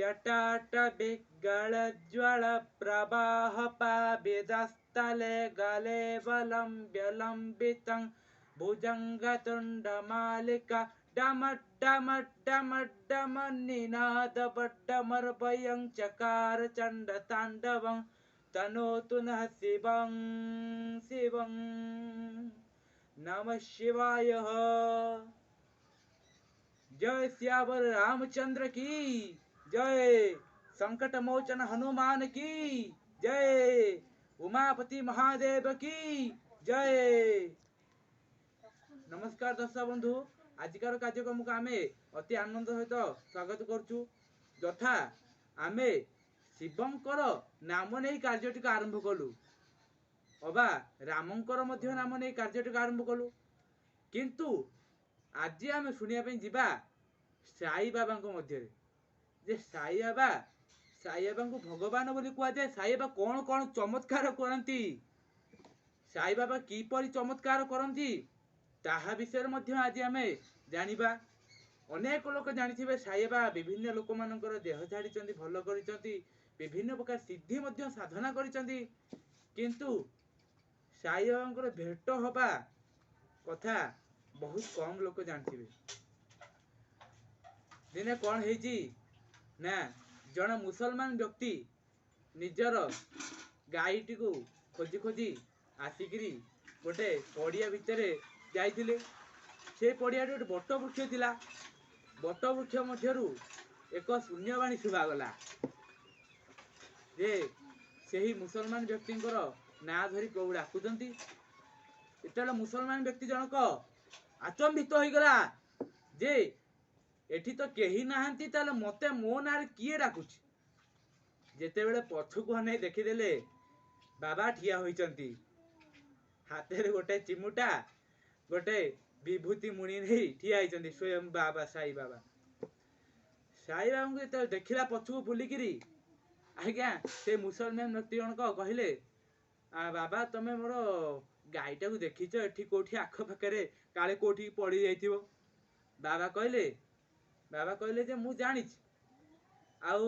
जटाटविगलज्ज्वलप्रवाह पाविदस्थले गलेवलम्ब्य भुजङ्गतुण्डमालिका डमड्डमड्डमड्डमन्निनादबड्डमर्भयं चकार चण्डताण्डवं तनोतु नः शिवं शिवं। नमः शिवाय। जय सियावर रामचंद्र की जय, संकट मोचन हनुमान की जय, उमापति महादेव की जय। ନମସ୍କାର ଦର୍ଶକ ବନ୍ଧୁ, ଆଜିକାର କାର୍ଯ୍ୟକ୍ରମକୁ ଆମେ ଅତି ଆନନ୍ଦ ସହିତ ସ୍ୱାଗତ କରୁଛୁ। ଯଥା ଆମେ ଶିବଙ୍କର ନାମ ନେଇ କାର୍ଯ୍ୟଟିକୁ ଆରମ୍ଭ କଲୁ, ଅବା ରାମଙ୍କର ମଧ୍ୟ ନାମ ନେଇ କାର୍ଯ୍ୟଟିକୁ ଆରମ୍ଭ କଲୁ, କିନ୍ତୁ ଆଜି ଆମେ ଶୁଣିବା ପାଇଁ ଯିବା ସାଇ ବାବାଙ୍କ ମଧ୍ୟରେ ଯେ ସାଇ ବାବା, ସାଇ ବାବାଙ୍କୁ ଭଗବାନ ବୋଲି କୁହାଯାଏ। ସାଇ ବାବା କ'ଣ କ'ଣ ଚମତ୍କାର କରନ୍ତି, ସାଇ ବାବା କିପରି ଚମତ୍କାର କରନ୍ତି ତାହା ବିଷୟରେ ମଧ୍ୟ ଆଜି ଆମେ ଜାଣିବା। ଅନେକ ଲୋକ ଜାଣିଥିବେ ସାଇ ବାବା ବିଭିନ୍ନ ଲୋକମାନଙ୍କର ଦେହ ଛାଡ଼ିଛନ୍ତି, ଭଲ କରିଛନ୍ତି, ବିଭିନ୍ନ ପ୍ରକାର ସିଦ୍ଧି ମଧ୍ୟ ସାଧନା କରିଛନ୍ତି, କିନ୍ତୁ ସାଇ ବାବାଙ୍କର ଭେଟ ହବା କଥା ବହୁତ କମ୍ ଲୋକ ଜାଣିଥିବେ। ଦିନେ କ'ଣ ହେଇଛି ନା, ଜଣେ ମୁସଲମାନ ବ୍ୟକ୍ତି ନିଜର ଗାଈଟିକୁ ଖୋଜି ଖୋଜି ଆସିକିରି ଗୋଟେ ପଡ଼ିଆ ଭିତରେ ଯାଇଥିଲେ। ସେ ପଡ଼ିଆରେ ଗୋଟେ ବଟ ବୃକ୍ଷ ଥିଲା। ବଟ ବୃକ୍ଷ ମଧ୍ୟରୁ ଏକ ଶୂନ୍ୟବାଣୀ ଶୁଭାଗଲା ଯେ ସେହି ମୁସଲମାନ ବ୍ୟକ୍ତିଙ୍କର ନାଁ ଧରି ପ୍ରଭୁ ଡାକୁଛନ୍ତି। ଯେତେବେଳେ ମୁସଲମାନ ବ୍ୟକ୍ତି ଜଣକ ଆଚମ୍ବିତ ହୋଇଗଲା ଯେ ଏଠି ତ କେହି ନାହାନ୍ତି, ତାହେଲେ ମତେ ମୋ ନାଁରେ କିଏ ଡାକୁଛି? ଯେତେବେଳେ ପଛକୁ ଅନେଇ ଦେଖିଦେଲେ ବାବା ଠିଆ ହୋଇଛନ୍ତି, ହାତରେ ଗୋଟେ ଚିମୁଟା, ଗୋଟେ ବିଭୂତି ମୁଣି ନେଇ ଠିଆ ହେଇଛନ୍ତି ସ୍ୱୟଂ ବାବା ସାଇ ବାବା। ସାଇ ବାବାଙ୍କୁ ଯେତେବେଳେ ଦେଖିଲା ପଛକୁ ବୁଲିକିରି ଆଜ୍ଞା, ସେ ମୁସଲମାନ ବ୍ୟକ୍ତି ଜଣକ କହିଲେ, ବାବା ତମେ ମୋର ଗାଈଟାକୁ ଦେଖିଛ ଏଠି କୋଉଠି ଆଖପାଖରେ, କାଳେ କୋଉଠି ପଡି ଯାଇଥିବ? ବାବା କହିଲେ ଯେ ମୁଁ ଜାଣିଛି। ଆଉ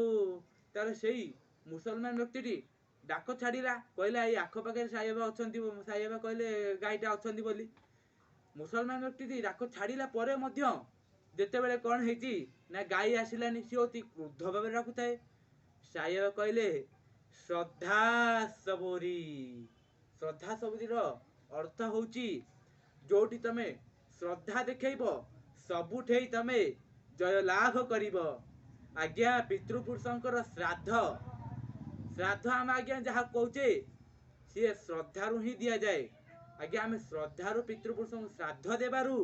ତାର ସେଇ ମୁସଲମାନ ବ୍ୟକ୍ତିଟି ଡାକ ଛାଡ଼ିଲା, କହିଲା ଏଇ ଆଖପାଖରେ ସାଇବାବା ଅଛନ୍ତି। ସାଇବାବା କହିଲେ ଗାଈଟା ଅଛନ୍ତି ବୋଲି। ମୁସଲମାନ ବ୍ୟକ୍ତିଟି ଡାକ ଛାଡ଼ିଲା ପରେ ମଧ୍ୟ ଯେତେବେଳେ କ'ଣ ହେଇଛି ନା, ଗାଈ ଆସିଲାନି। ସିଏ ଅତି କ୍ରୁଦ୍ଧ ଭାବରେ ଡାକୁଥାଏ। ସାଇବାବା କହିଲେ ଶ୍ରଦ୍ଧା ସବୁରି। ଶ୍ରଦ୍ଧା ସବୁରିର ଅର୍ଥ ହଉଛି ଯୋଉଠି ତମେ ଶ୍ରଦ୍ଧା ଦେଖେଇବ ସବୁଠେଇ ତମେ ଜୟ ଲାଭ କରିବ। ଆଜ୍ଞା, ପିତୃପୁରୁଷଙ୍କର ଶ୍ରାଦ୍ଧ, ଶ୍ରାଦ୍ଧ ଆମେ ଆଜ୍ଞା ଯାହା କହୁଛେ ସିଏ ଶ୍ରଦ୍ଧାରୁ ହିଁ ଦିଆଯାଏ। ଆଜ୍ଞା, ଆମେ ଶ୍ରଦ୍ଧାରୁ ପିତୃପୁରୁଷଙ୍କୁ ଶ୍ରାଦ୍ଧ ଦେବାରୁ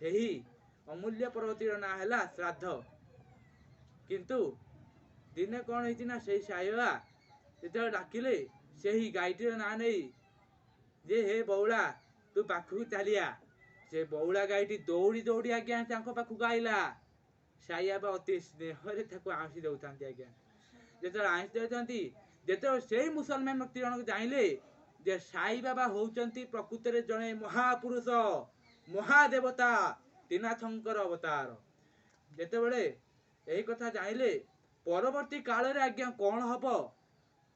ସେହି ଅମୂଲ୍ୟ ପର୍ବତିର ନାଁ ହେଲା ଶ୍ରାଦ୍ଧ। କିନ୍ତୁ ଦିନେ କ'ଣ ହେଇଛି ନା, ସେଇ ସାଇବାବା ଯେତେବେଳେ ଡାକିଲେ ସେହି ଗାଈଟିର ନାଁ ନେଇ ଯେ ହେ ବଉଳା, ତୁ ପାଖକୁ ଚାଲିଆ, ସେ ବଉଳା ଗାଈଟି ଦୌଡ଼ି ଦୌଡ଼ି ଆଜ୍ଞା ତାଙ୍କ ପାଖକୁ ଆଇଲା। ସାଇବାବା ଅତି ସ୍ନେହରେ ତାକୁ ଆଉଁସି ଦେଉଥାନ୍ତି। ଆଜ୍ଞା, ଯେତେବେଳେ ଆଉଁସି ଦେଉଥାନ୍ତି, ଯେତେବେଳେ ସେଇ ମୁସଲମାନ ବ୍ୟକ୍ତି ଜଣକ ଜାଣିଲେ ଯେ ସାଇ ବାବା ହଉଛନ୍ତି ପ୍ରକୃତରେ ଜଣେ ମହାପୁରୁଷ, ମହାଦେବତା, ତ୍ରିନାଥଙ୍କର ଅବତାର, ଯେତେବେଳେ ଏହି କଥା ଜାଣିଲେ, ପରବର୍ତ୍ତୀ କାଳରେ ଆଜ୍ଞା କ'ଣ ହବ,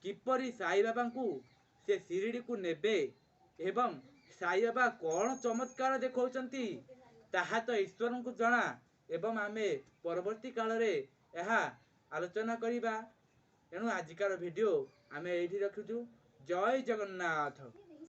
କିପରି ସାଇ ବାବାଙ୍କୁ ସେ ଶିରିଡ଼ିକୁ ନେବେ ଏବଂ ସାଇ ବାବା କ'ଣ ଚମତ୍କାର ଦେଖାଉଛନ୍ତି ତାହା ତ ଈଶ୍ୱରଙ୍କୁ ଜଣା, ଏବଂ ଆମେ ପରବର୍ତ୍ତୀ କାଳରେ ଏହା ଆଲୋଚନା କରିବା। ଏଣୁ ଆଜିକାର ଭିଡ଼ିଓ ଆମେ ଏଇଠି ରଖୁଛୁ। ଜୟ ଜଗନ୍ନାଥ।